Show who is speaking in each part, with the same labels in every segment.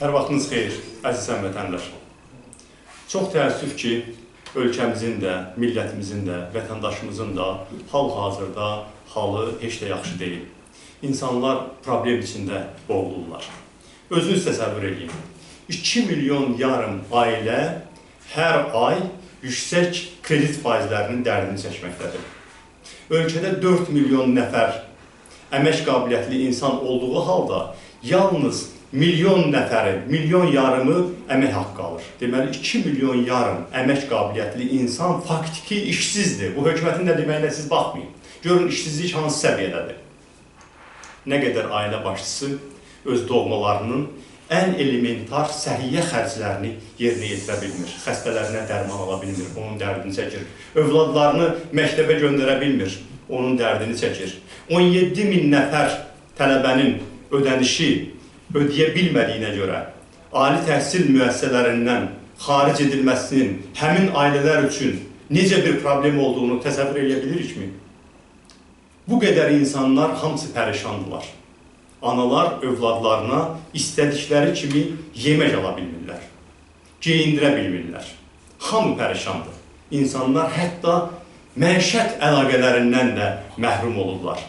Speaker 1: Hər vaxtınız xeyir, əziz həmvətənlər. Çox təəssüf ki, ölkəmizin də, millətimizin də, vətəndaşımızın da hal-hazırda halı heç də yaxşı deyil. İnsanlar problem içində boğulurlar. Özünüz təsəvvür eləyin. 2,5 milyon ailə hər ay yüksək kredit faizlərinin dərdini çəkməkdədir. Ölkədə 4 milyon nəfər əmək qabiliyyətli insan olduğu halda yalnız milyon nəfəri, 1,5 milyonu əmək haqqı alır. Deməli, 2,5 milyon əmək qabiliyyətli insan faktiki işsizdir. Bu hökumətin də deməyinə siz baxmayın. Görün, işsizlik hansı səviyyədədir? Nə qədər ailə başçısı öz doğmalarının ən elementar səhiyyə xərclərini yerinə yetirə bilmir. Xəstələrinə dərman ala bilmir, onun dərdini çəkir. Övladlarını məktəbə göndərə bilmir, onun dərdini çəkir. 17 min nəfər tələbənin ödənişi ödəyə bilmədiyinə görə ali təhsil müəssisələrindən xaric edilməsinin həmin ailələr üçün necə bir problem olduğunu təsəvvür edə bilirikmi? Bu qədər insanlar hamısı pərişandılar. Analar övladlarına istədikləri kimi yemək ala bilmirlər, geyindirə bilmirlər. Hamı pərişandır. İnsanlar hətta məişət əlaqələrindən də məhrum olurlar.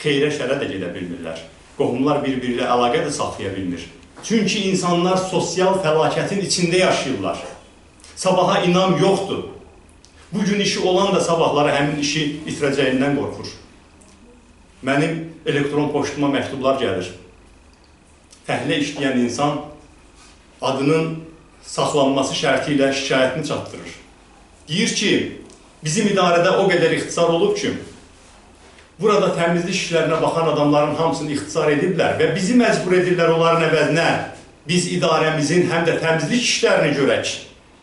Speaker 1: Xeyrə şərə də gedə bilmirlər. Qohumlar bir-biri ilə əlaqə də saxlaya bilmir. Çünki insanlar sosial fəlakətin içində yaşayırlar. Sabaha inam yoxdur. Bugün işi olan da sabahları həmin işi itirəcəyindən qorxur. Mənim elektron poçtuma məktublar gəlir. Fəhlə işləyən insan adının saxlanması şərti ilə şikayətini çatdırır. Deyir ki, bizim idarədə o qədər ixtisar olub ki, burada təmizlik işlərinə baxan adamların hamısını ixtisar ediblər və bizi məcbur edirlər onların əvəzinə biz idarəmizin həm də təmizlik işlərini görək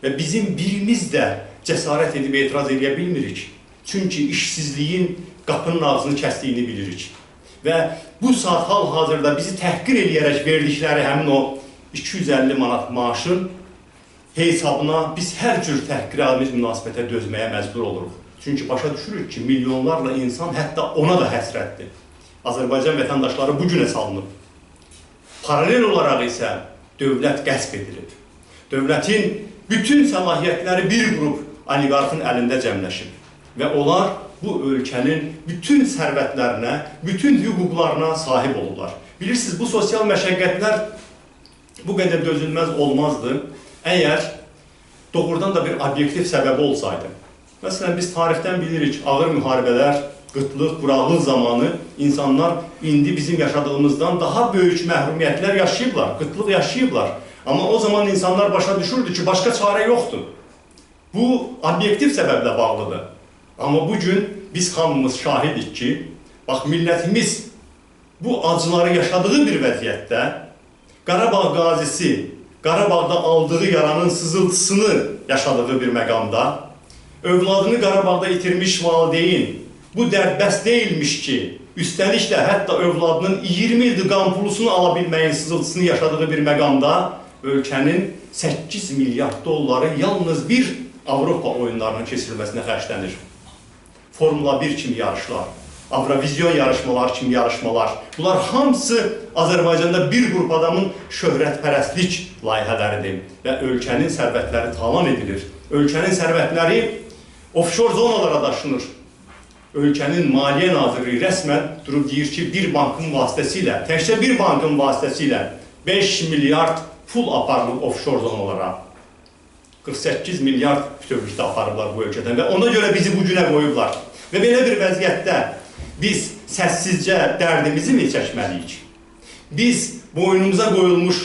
Speaker 1: və bizim birimiz də cəsarət edib etiraz edə bilmirik. Çünki işsizliyin qapının ağzını kəsdiyini bilirik. Və bu saat hal-hazırda bizi təhqir eləyərək verdikləri həmin o 250 manat maaşın hesabına biz hər cür təhqiramiz münasibətə dözməyə məcbur oluruq. Çünki başa düşürük ki, milyonlarla insan hətta ona da həsrətdir. Azərbaycan vətəndaşları bu günə salınıb. Paralel olaraq isə dövlət qəsb edilib. Dövlətin bütün səlahiyyətləri bir qrup oliqarxın əlində cəmləşib. Və onlar bu ölkənin bütün sərvətlərinə, bütün hüquqlarına sahib olurlar. Bilirsiniz, bu sosial məşəqqətlər bu qədər dözülməz olmazdı, əgər doğrudan da bir obyektiv səbəbi olsaydı. Məsələn, biz tarixdən bilirik, ağır müharibələr, qıtlıq, quraqlıq zamanı insanlar indi bizim yaşadığımızdan daha böyük məhrumiyyətlər yaşayıblar, qıtlıq yaşayıblar. Amma o zaman insanlar başa düşürdü ki, başqa çarə yoxdur. Bu, obyektiv səbəblə bağlıdır. Amma bugün biz hamımız şahidik ki, bax, millətimiz bu acıları yaşadığı bir vəziyyətdə Qarabağ qazisi, Qarabağda aldığı yaranın sızıltısını yaşadığı bir məqamda, övladını Qarabağda itirmiş valideyn bu dərd bəs deyilmiş ki, üstəlik də hətta övladının 20 ildir qan pulusunu ala bilməyin sızıltısını yaşadığı bir məqamda ölkənin 8 milyard dolları yalnız bir Avropa oyunlarının keçirilməsinə xərclənir. Formula 1 kimi yarışlar, Avrovizyon yarışmalar kimi yarışmalar, bunlar hamısı Azərbaycanda bir qrup adamın şöhrətpərəstlik layihələridir və ölkənin sərvətləri talan edilir. Ölkənin sərvətləri offshore zonalara daşınır. Ölkənin Maliyyə Nazirliyi rəsmən durub deyir ki, bir bankın vasitəsilə, təkcə bir bankın vasitəsilə 5 milyard pul aparılıb offshore zonalara. 48 milyard bütövlükdə aparıblar bu ölkədən və ona görə bizi bu günə qoyublar. Və belə bir vəziyyətdə biz səssizcə dərdimizi mi çəkməliyik? Biz boynumuza qoyulmuş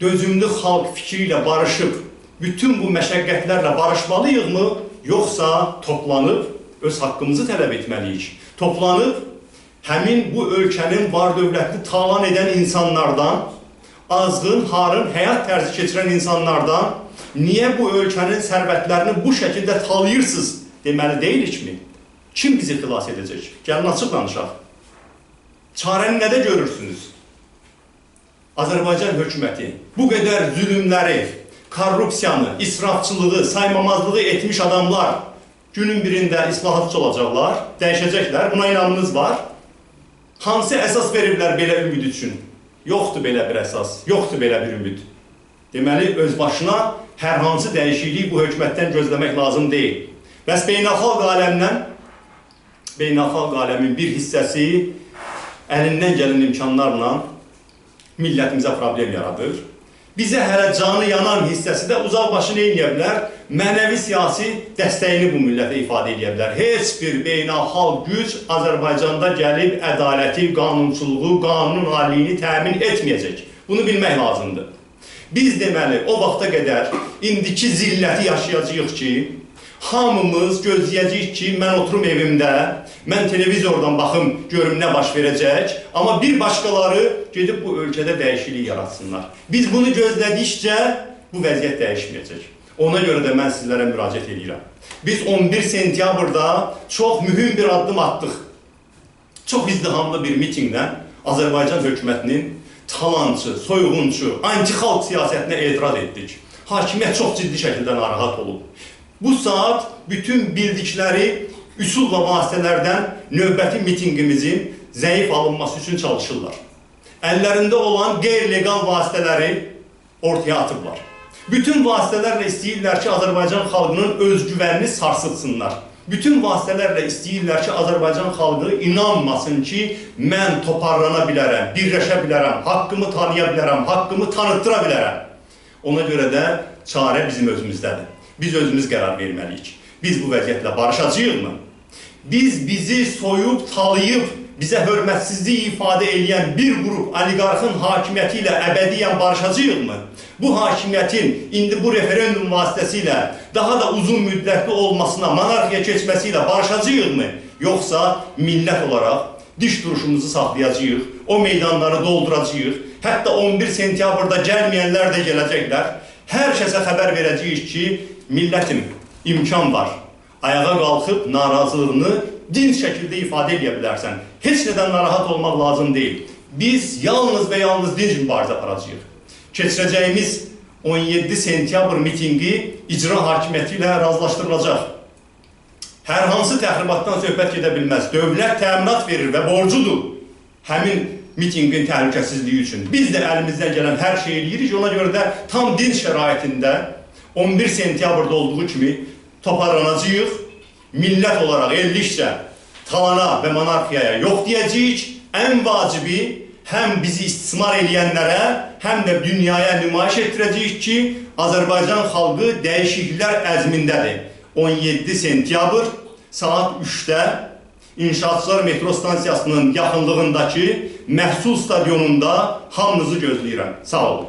Speaker 1: dözümlü xalq fikri ilə barışıb, bütün bu məşəqqətlərlə barışmalıyıqmı, yoxsa toplanıb öz haqqımızı tələb etməliyik? Toplanıb həmin bu ölkənin var dövlətini talan edən insanlardan, azğın, harın, həyat tərzi keçirən insanlardan niyə bu ölkənin sərvətlərini bu şəkildə talayırsınız deməli deyilikmi? Kim bizi xilas edəcək? Gəlin açıq danışaq. Çarəni nədə görürsünüz? Azərbaycan hökuməti bu qədər zülümləri, korrupsiyanı, israfçılığı, saymamazlığı etmiş adamlar günün birində islahatçı olacaqlar, dəyişəcəklər. Buna inamınız var. Hansı əsas veriblər belə ümid üçün? Yoxdur belə bir əsas, yoxdur belə bir ümid. Deməli, öz başına hər hansı dəyişiklik bu hökumətdən gözləmək lazım deyil. Bəs beynəlxalq aləmdən, beynəlxalq aləmin bir hissəsi əlindən gələn imkanlarla millətimizə problem yaradır. Bizə hələ canı yanan hissəsi də uzaq başı nə eləyə bilər? Mənəvi siyasi dəstəyini bu millətə ifadə eləyə bilər. Heç bir beynəlxalq güc Azərbaycanda gəlib ədaləti, qanunçuluğu, qanun aliliyini təmin etməyəcək. Bunu bilmək lazımdır. Biz deməli, o vaxta qədər indiki zilləti yaşayacağıq ki, hamımız gözləyəcəyik ki, mən oturum evimdə, mən televizordan baxım, görüm nə baş verəcək, amma bir başqaları gedib bu ölkədə dəyişiklik yaratsınlar. Biz bunu gözlədikcə bu vəziyyət dəyişməyəcək. Ona görə də mən sizlərə müraciət edirəm. Biz 11 sentyabrda çox mühüm bir addım atdıq. Çox izdihamlı bir mitinqlə Azərbaycan hökumətinin talançı, soyğunçu, anti-xalq siyasətinə etiraz etdik. Hakimiyyət çox ciddi şəkildə narahat olub. Bu saat bütün bildikləri üsul və vasitələrdən növbəti mitinqimizin zəif alınması üçün çalışırlar. Əllərində olan qeyri-legal vasitələri ortaya atıblar. Bütün vasitələrlə istəyirlər ki, Azərbaycan xalqının özgüvənini sarsıtsınlar. Bütün vasitələrlə istəyirlər ki, Azərbaycan xalqı inanmasın ki, mən toparlana bilərəm, birləşə bilərəm, haqqımı tanıya bilərəm, haqqımı tanıtdıra bilərəm. Ona görə də çarə bizim özümüzdədir. Biz özümüz qərar verməliyik. Biz bu vəziyyətlə barışacağıq mı? Biz bizi soyub, talayıb, bizə hörmətsizlik ifadə eləyən bir qrup oliqarxın hakimiyyəti ilə əbədiyyən barışacağıq mı? Bu hakimiyyətin indi bu referendum vasitəsilə daha da uzun müddətli olmasına, monarxiya keçməsi ilə barışacağıq mı? Yoxsa millət olaraq diş duruşumuzu saxlayacağıq, o meydanları dolduracağıq, hətta 11 sentyabrda gəlməyənlər də gələcəklər. Hər kəsə xəbər verəcəyik ki, millətim, imkan var. Ayağa qalxıb narazılığını dinc şəkildə ifadə edə bilərsən. Heç nədən narahat olmaq lazım deyil. Biz yalnız və yalnız dinc mübarizə aparacağıq. Keçirəcəyimiz 17 sentyabr mitinqi icra hakimiyyəti ilə razılaşdırılacaq. Hər hansı təxribatdan söhbət gedə bilməz. Dövlət təminat verir və borcudur həmin mitinqin təhlükəsizliyi üçün. Biz də əlimizdən gələn hər şeyi eləyirik. Ona görə də tam dinc şəraitində 11 sentyabrda olduğu kimi toparlanacağıq. Millət olaraq ellikcə talana və monarxiyaya yox deyəcəyik. Ən vacibi həm bizi istismar eləyənlərə, həm də dünyaya nümayiş etdirəcəyik ki, Azərbaycan xalqı dəyişikliklər əzmindədir. 17 sentyabr saat 3-də İnşaatçılar metro stansiyasının yaxınlığındakı Məhsul stadionunda hamınızı gözləyirəm. Sağ olun.